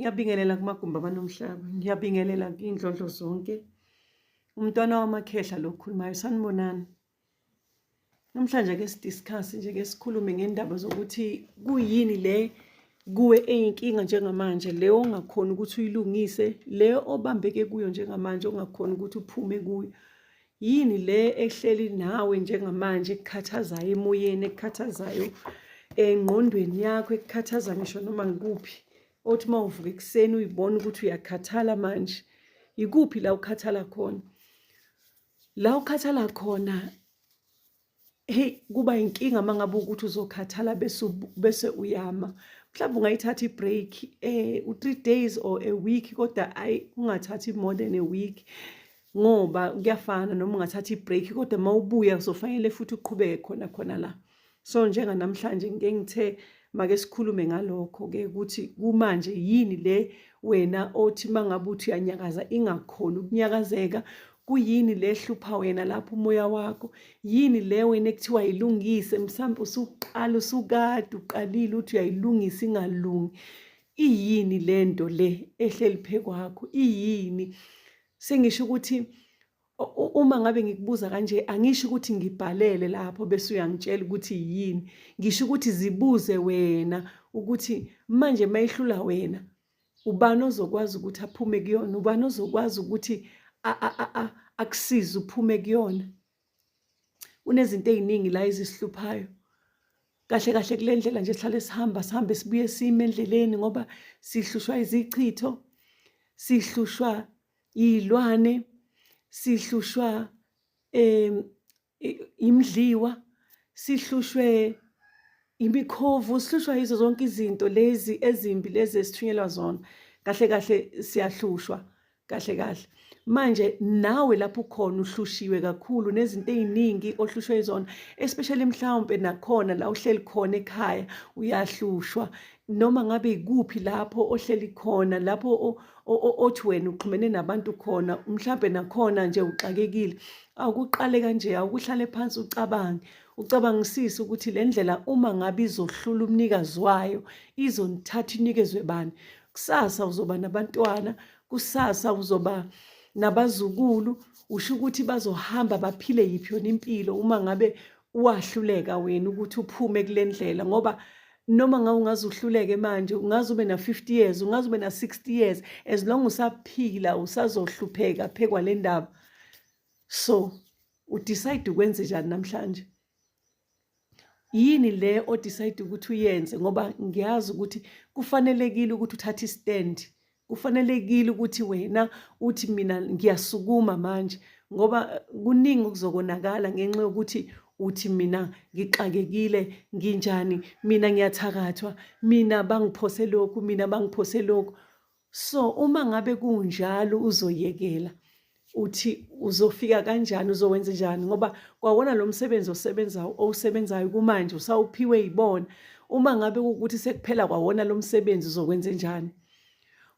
Ngiyabingelela kumagumbi abanomhlaba, ngiyabingelela kuy'ndlondlo zonke. Umntwana wamakhehla lo okhulumayo, sanibonani. Namhlanje ake si-discuss nje ke sikhulume ngendaba zokuthi kuyini le kuwe eyinkinga njengamanje, le ongakhoni ukuthi uyilungise, le obambeke kuyo njengamanje ongakhoni ukuthi uphume kuyo. Yini le ehleli nawe njengamanje ekukhathazayo emoyeni, ekukhathazayo engqondweni yakho, ekukhathaza ngisho noma ngikuphi? Othi uma uvuka ekuseni uyibona ukuthi uyakhathala manje. Ikuphi la ukhathala khona? La ukhathala khona, hey, kuba inkinga uma ngabe ukuthi uzokhathala bese uyama. Mhlawumbe ungayithatha i-break u-3 days or a week, kodwa ayi, ungathathi more than a week, ngoba kuyafana noma ungathatha i-break, kodwa uma ubuya uzofanele futhi uqhubeke khona khona la. So njenganamhlanje ngike ngithe make sikhulume ngalokho-ke ukuthi kumanje yini le wena othi uma ngabe uthi uyanyakaza ingakhoni ukunyakazeka. Kuyini le hlupha wena lapho umoya wakho? Yini le wena ekuthiwa ilungise? Mhlawumbe usuqala, usukade uqalile uthi uyayilungisa ingalungi. Iyini le nto le ehleli phekwakho? Iyini? Sengisho ukuthi uma ngabe ngikubuza kanje, angisho ukuthi ngibhalele lapho bese uyangitshela ukuthi yini. Ngisho ukuthi zibuze wena ukuthi manje mayihlula wena, ubani ozokwazi ukuthi aphume kuyona? Ubani ozokwazi ukuthi akusize uphume kuyona? Kunezinto ey'ningi la ezisihluphayo. Kahle kahle kule ndlela nje sihlale sihamba, sihambe sibuye sime endleleni ngoba sihlushwa izichitho, sihlushwa iy'lwane, sihlushwa imidliwa, sihlushwe imikhovu, sihlushwa yizo zonke izinto lezi ezimbi lezi esithunyelwa zona. Kahle kahle siyahlushwa kahle kahle. Manje nawe lapho ukhona uhlushiwe kakhulu nezinto ey'ningi ohlushwe yizona, especially mhlawumpe nakhona la uhleli khona ekhaya uyahlushwa, noma ngabe ikuphi lapho ohleli khona, lapho othi wena uxhumene nabantu khona, mhlampe nakhona nje uxakekile. Awukuqale kanje, awukuhlale phansi ucabange, ucabangisise ukuthi le ndlela uma ngabe izohlula umnikazi wayo, izonithatha inikezwe bani? Kusasa uzoba nabantwana, kusasa uzoba nabazukulu, usho ukuthi bazohamba baphile yiphi yona impilo uma ngabe wahluleka wena ukuthi uphume kule ndlela? Ngoba noma ngabe ungaze uhluleke manje, ungaze ube na-50 years, ungaze ube na-60 years, as long usaphila usazohlupheka phekwa le ndaba. So u-decide ukwenze njani namhlanje? Yini le o-decide ukuthi uyenze? Ngoba ngiyazi ukuthi kufanelekile ukuthi uthathe i-stand, kufanelekile ukuthi wena uthi mina ngiyasukuma manje, ngoba kuningi okuzokonakala ngenxa yokuthi uthi mina ngixakekile, nginjani, mina ngiyathakathwa, mina bangiphose lokhu, mina bangiphose lokhu. So uma ngabe kunjalo uzoyekela, uthi uzofika kanjani, uzowenza njani? Ngoba kwawona lo msebenzi osebenzayo, owusebenzayo kumanje usawuphiwe yibona. Uma ngabe kuwukuthi sekuphela kwawona lo msebenzi, uzokwenza njani?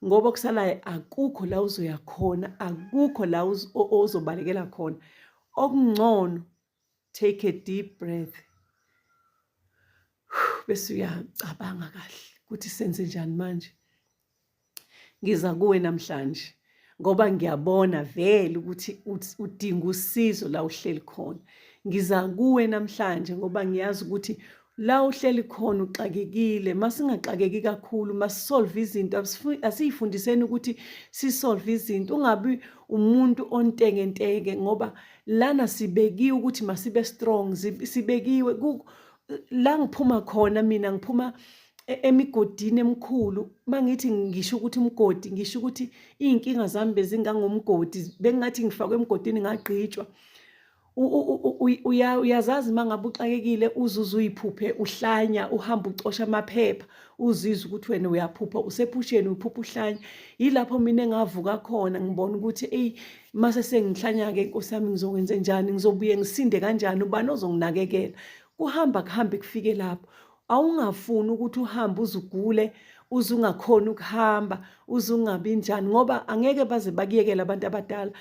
Ngoba okusalayo akukho la uzoya khona, akukho la ozobalekela khona. Okungcono, take a deep breath bese uyacabanga kahle ukuthi senze njani manje. Ngiza kuwe namhlanje ngoba ngiyabona vele ukuthi udinga usizo la uhleli khona. Ngiza kuwe namhlanje ngoba ngiyazi ukuthi la uhleli khona uxakekile. Masingaxakeki kakhulu, masisolve izinto, asiyifundiseni ukuthi sisolve izinto. Ungabi umuntu ontengentenge, ngoba lana sibekiwe ukuthi masibe strong, sibekiwe. La ngiphuma khona mina, ngiphuma emigodini emikhulu. Mangithi ngisho ukuthi umgodi, ngisho ukuthi iy'nkinga zami bezingangomgodi, bengingathi ngifakwe emgodini ngagqitshwa. Uyazazi uma ngabe uxakekile uze uyiphuphe uhlanya, uhamba ucosha amaphepha, uzizwe ukuthi wena uyaphupha, usephusheni uphupha uhlanya. Yilapho mina engavuka khona ngibona ukuthi eyi, mase sengihlanya-ke nkosi yami, ngizokwenze njani? Ngizobuye ngisinde kanjani? Ubani ozonginakekela? Kuhamba kuhambe kufike lapho. Awungafuni ukuthi uhambe uze ugule, uze ungakhoni ukuhamba, uze ungabi njani, ngoba angeke baze bakuyekele abantu abadala.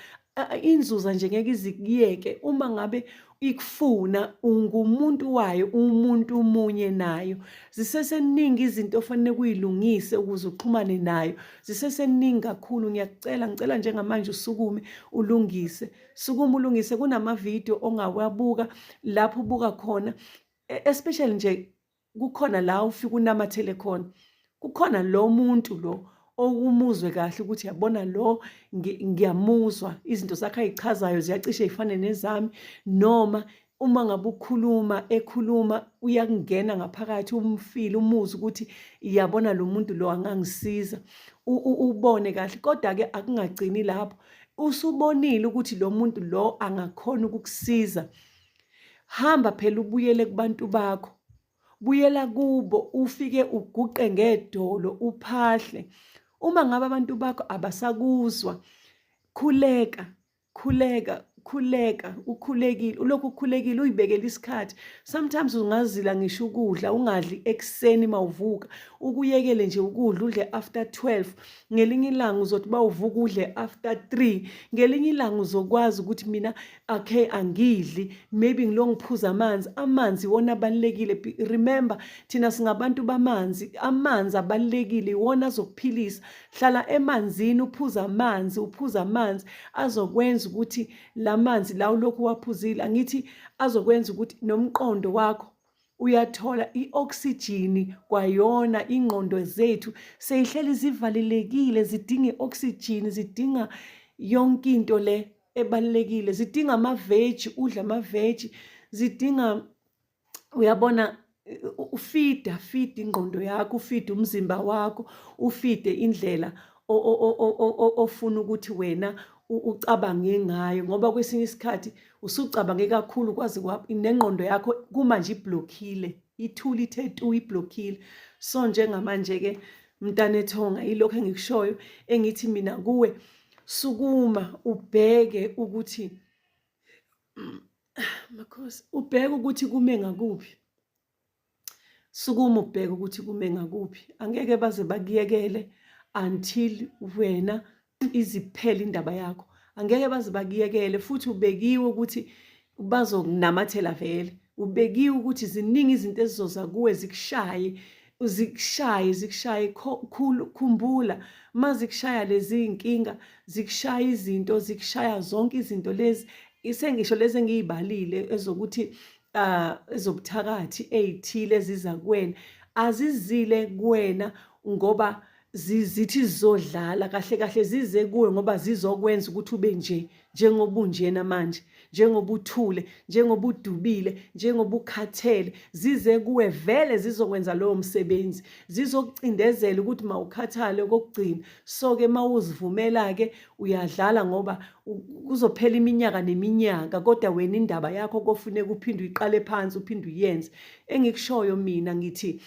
Inzuza nje ngeke izikuyeke uma ngabe ikufuna ungumuntu wayo umuntu umunye nayo. Ziseseningi izinto ofanele kuyilungise ukuze uxhumane nayo. Ziseseningi kakhulu ngiyakucela ngicela njengamanje usukume ulungise. Sukuma ulungise kunama-video ongawabuka lapho ubuka khona e, especially nje kukhona la ufike unamathele khona kukhona lo muntu lo okumuzwe kahle ukuthi yabona lo ngiyamuzwa izinto zakhe ayichazayo ziyacishe ifane nezami noma uma ngabe ukhuluma ekhuluma uyakungena ngaphakathi umfile umuzwe ukuthi yabona lo muntu lo angangisiza ubone kahle kodwa-ke akungagcini lapho usubonile ukuthi lo muntu lo angakhona ukukusiza Hamba phela ubuyele kubantu bakho. Buyela kubo ufike uguqe ngedolo uphahle. Uma ngabe abantu bakho abasakuzwa, khuleka, khuleka, khuleka, ukhulekile, ulokhu ukhulekile uyibekele isikhathi. Sometimes ungazila ngisho ukudla, ungadli ekuseni mawuvuka, ukuyekele nje ukudla udle after 12. Ngelinye ilanga uzothi bawuvuka udle after 3. Ngelinye ilanga uzokwazi ukuthi mina okay angidli maybe ngilo ngiphuza amanzi amanzi iwona abalulekile remember thina singabantu bamanzi amanzi abalulekile iwona azokuphilisa hlala emanzini uphuza amanzi uphuza amanzi azokwenza ukuthi la manzi la ulokhu waphuzile angithi azokwenza ukuthi nomqondo wakho uyathola i-oksijini kwayona ingqondo zethu seyihleli zivalelekile zidinga i-oksijini zidinga yonke into le ebalulekile zidinga amaveji udla amaveji zidinga uyabona ufida fida ingqondo yakho ufide umzimba wakho ufide indlela ofuna ukuthi wena ucabange ngayo ngoba kwesinye isikhathi usucabange kakhulu kwazi nengqondo yakho kumanje iblockile ithule ithe tu iblockile so njengamanje ke mntanethonga yilokho engikushoyo engithi mina kuwe sukuma ubheke ukuthi makhosi ubheke ukuthi kume ngakuphi sukuma ubheke ukuthi kume ngakuphi angeke baze bakuyekele until wena iziphele indaba yakho angeke baze bakuyekele futhi ubekiwe ukuthi bazokunamathela vele ubekiwe ukuthi ziningi izinto ezizoza kuwe zikushaye zikushaye zikushaye khumbula uma zikushaya lezi iy'nkinga zikushaya izinto zikushaya zonke izinto lezi isengisho lezi engiyibalile ezokuthi ezobuthakathi ey'thile eziza kuwena azizile kuwena ngoba zithi zizodlala kahle kahle zize kuwe ngoba zizokwenza ukuthi ube nje njengoba unjena manje njengoba uthule njengoba udubile njengoba ukhathele zize kuwe vele zizokwenza lowo msebenzi zizokucindezela ukuthi mawukhathale okokugcina so ke mawuzivumela ke uyadlala ngoba kuzophela iminyaka neminyaka kodwa wena indaba yakho kofuneka uphinde uyiqale phansi uphinde uyenze engikushoyo mina ngithi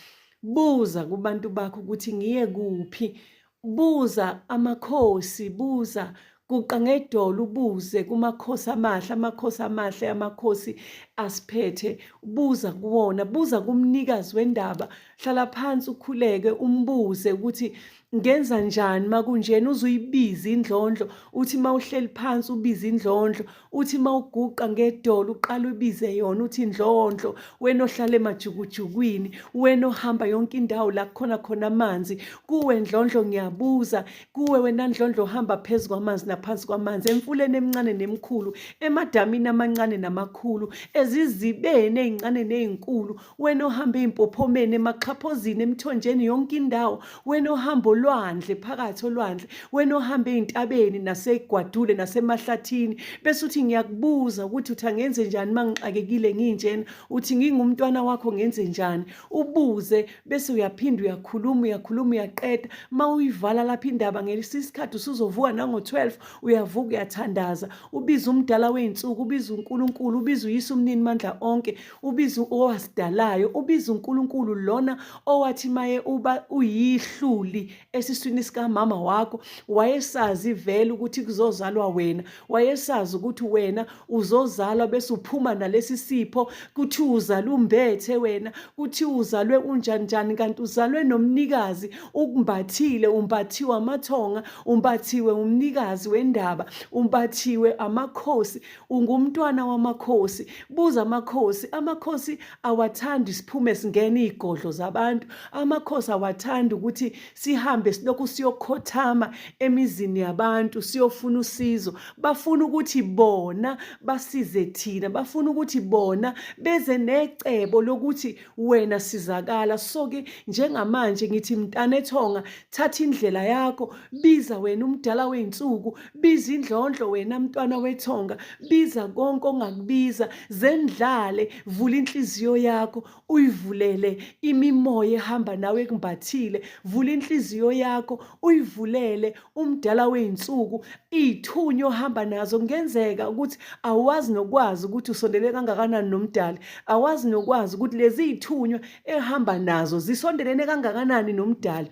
Buza kubantu bakho ukuthi ngiye kuphi. Buza amakhosi, buza guqa ngedolo ubuze kumakhosi amahle, amakhosi amahle, amakhosi asiphethe. Buza kuwona, buza kumnikazi wendaba. Hlala phansi ukhuleke umbuze ukuthi ngenza njani makunjena uze uyibize indlondlo uthi mawuhleli phansi ubize indlondlo uthi mawuguqa ngedolo uqala ubize yona uthi ndlondlo wena ohlala emajukujukwini wena ohamba yonke indawo la kukhona khona amanzi kuwe ndlondlo ngiyabuza kuwe wena ndlondlo ohamba phezu kwamanzi naphansi kwamanzi emfuleni emincane nemkhulu emadamini amancane namakhulu ezizibeni ey'ncane ney'nkulu wena ohamba ey'mpophomeni emaxhaphozini emithonjeni yonke indawo wena ohamba olwandle phakathi olwandle wena ohamba ey'ntabeni nasegwadule nasemahlathini bese uthi ngiyakubuza ukuthi uthi angenze njani uma ngixakekile nginjena uthi ngingumntwana wakho ngenze njani ubuze bese uyaphinda uyakhuluma uyakhuluma uyaqeda uma uyivala lapha indaba ngelesi sikhathi usuzovuka nango-12 uyavuka uyathandaza ubiza umdala wey'nsuku ubiza uNkulunkulu ubiza uyise umnini mandla onke ubiza owasidalayo ubiza uNkulunkulu lona owathi maye uba uyihluli esiswini sikamama wakho, wayesazi vele ukuthi kuzozalwa wena, wayesazi ukuthi wena uzozalwa bese uphuma nalesi sipho. Kuthiwa uzalwe umbethe wena, kuthiwa uzalwe unjani njani, kanti uzalwe nomnikazi ukumbathile, umbathiwe amathonga, umbathiwe umnikazi wendaba, umbathiwe amakhosi, ungumntwana wamakhosi. Buza amakhosi, amakhosi awathandi siphume singene iy'godlo zabantu, amakhosi awathandi ukuthi sihambe silokhu siyokhothama emizini yabantu siyofuna usizo. Bafuna ukuthi bona basize thina, bafuna ukuthi bona beze necebo lokuthi wena sizakala. So-ke njengamanje ngithi mntanethonga, thatha indlela yakho, biza wena umdala wey'nsuku, biza indlondlo wena mntwana wethonga, biza konke ongakubiza, zendlale, vula inhliziyo yakho uyivulele imimoya ehamba nawe ekumbathile, vula inhliziyo yakho uyivulele umdala wey'nsuku, iy'thunywa ohamba nazo. Kungenzeka ukuthi awazi nokwazi ukuthi usondele kangakanani nomdali, awazi nokwazi ukuthi lezi y'thunywa ehamba nazo zisondelene kangakanani nomdali.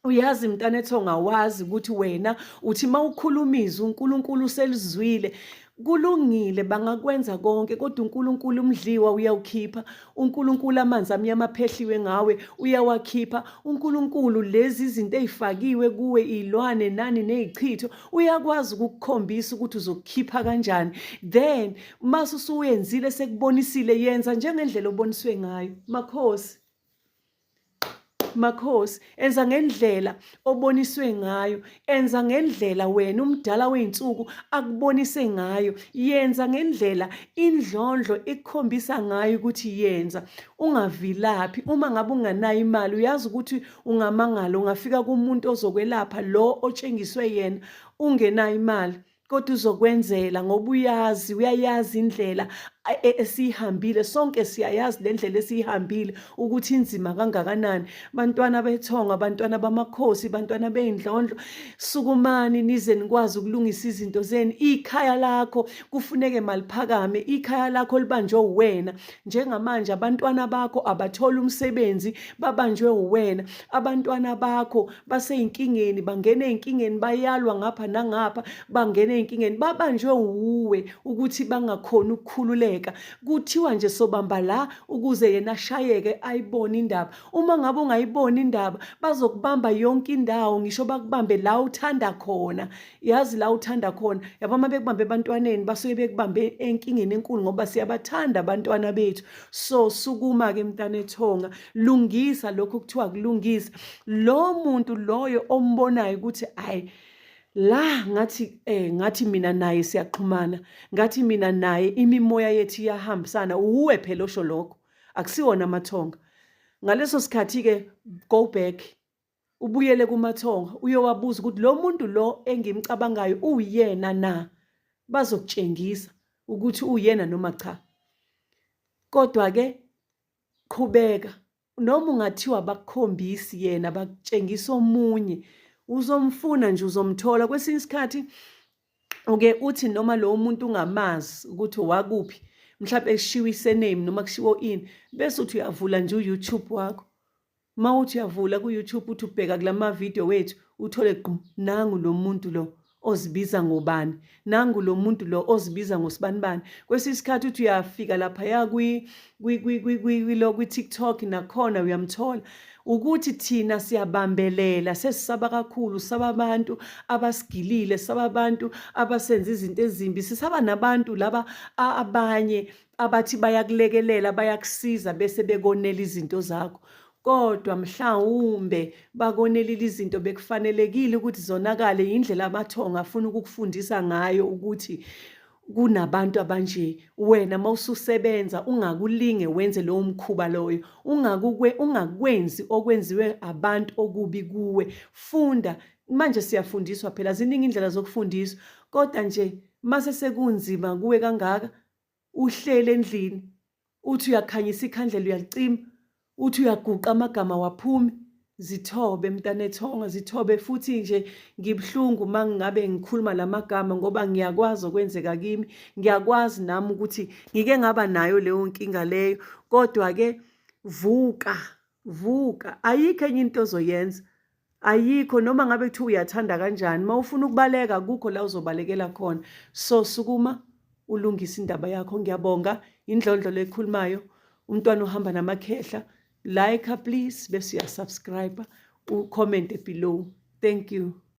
Uyazi mntanethonga, wazi ukuthi wena uthi uma ukhuluma izwi uNkulunkulu uselizwile. Kulungile, bangakwenza konke, kodwa uNkulunkulu umdliwa uyawukhipha. uNkulunkulu amanzi amnyama aphehliwe ngawe uyawakhipha. uNkulunkulu lezi zinto ey'fakiwe kuwe, iy'lwane nani ney'chitho, uyakwazi ukukukhombisa ukuthi uzokukhipha kanjani. Then mase usuyenzile, sekubonisile, yenza njengendlela oboniswe ngayo. Makhosi, Makhosi, enza ngendlela oboniswe ngayo, enza ngendlela wena umdala wey'nsuku akubonise ngayo, yenza ngendlela indlondlo ikukhombisa ngayo ukuthi yenza. Ungavilaphi. Uma ngabe unganayo imali, uyazi ukuthi ungamangala, ungafika kumuntu ozokwelapha lo otshengiswe yena ungenayo imali, kodwa uzokwenzela ngoba uyazi, uyayazi indlela esiyihambile. Sonke siyayazi le ndlela esiyihambile ukuthi inzima kangakanani. Bantwana bethonga, bantwana bamakhosi, bantwana bey'ndlondlo, sukumani nize nikwazi ukulungisa izinto zenu. Ikhaya lakho kufuneke maliphakame, ikhaya lakho libanjwe uwena. Njengamanje abantwana bakho abatholi umsebenzi, babanjwe uwena. Abantwana bakho basey'nkingeni, bangena ey'nkingeni, bayalwa ngapha nangapha, bangena ey'nkingeni, babanjwe wuwe ukuthi bangakhoni ukukhululeka. Kuthiwa nje sobamba la ukuze yena ashayeke ayibone indaba. Uma ngabe ungayiboni indaba, bazokubamba yonke indawo, ngisho bakubambe la uthanda khona. Yazi la uthanda khona, yabo uma bekubambe ebantwaneni basuke bekubambe enkingeni enkulu ngoba siyabathanda abantwana bethu. So sukuma-ke mntanethonga, lungisa lokho kuthiwa kulungisa. Lo muntu loyo ombonayo ukuthi ayi la ngathi ngathi mina naye siyaxhumana, ngathi mina naye imimoya yethu iyahambisana, uwe phela osho lokho, akusiwona amathonga. Ngaleso sikhathi-ke go back, ubuyele kumathonga uyowabuza ukuthi lo muntu lo engimcabangayo uwuyena na. Bazokutshengisa ukuthi uyena noma cha. Kodwa-ke qhubeka, noma ungathiwa bakukhombisi yena, bakutshengisa omunye, uzomfuna nje uzomthola. Kwesinye isikhathi uke uthi noma lowo muntu ungamazi ukuthi owakuphi, mhlawumbe kushiwo isename noma kushiwo ini, bese uthi uyavula nje u-YouTube wakho. Uma uthi uyavula ku-YouTube uthi ubheka kulama video wethu, uthole gqu, nangu lo muntu lo ozibiza ngobani, nangu lo muntu lo ozibiza ngosibanibani. Kwesinye isikhathi uthi uyafika laphaya kwi-TikTok nakhona uyamthola. Ukuthi thina siyabambelela, sesisaba kakhulu, sisaba abantu abasigilile, sisaba abantu abasenza izinto ezimbi, sisaba nabantu laba abanye abathi bayakulekelela, bayakusiza bese bekonela izinto zakho. Kodwa mhlawumbe bakonelile izinto bekufanelekile ukuthi zonakale. Yindlela amathonga afuna ukukufundisa ngayo ukuthi kunabantu abanje. Wena mawususebenza ungakulinge wenze lowo mkhuba loyo, ungakwenzi okwenziwe abantu okubi kuwe. Funda manje, siyafundiswa phela, ziningi indlela zokufundiswa, kodwa nje mase sekunzima kuwe kangaka, uhlele endlini uthi uyakhanyisa ikhandlela uyalicima, uthi uyaguqa amagama waphumi. Zithobe mntanethonga, zithobe. Futhi nje ngibuhlungu uma ngingabe ngikhuluma la magama ngoba ngiyakwazi okwenzeka kimi, ngiyakwazi nami ukuthi ngike ngaba nayo leyo nkinga leyo. Kodwa-ke vuka, vuka, ayikho enye into ozoyenza. Ayikho noma ngabe kuthiwa uyathanda kanjani, uma ufuna ukubaleka akukho la uzobalekela khona. So sukuma ulungise indaba yakho. Ngiyabonga indlondlo lekhulumayo. Umntwana uhamba namakhehla. Like please bese uyasubscribe, ucomment below. Thank you.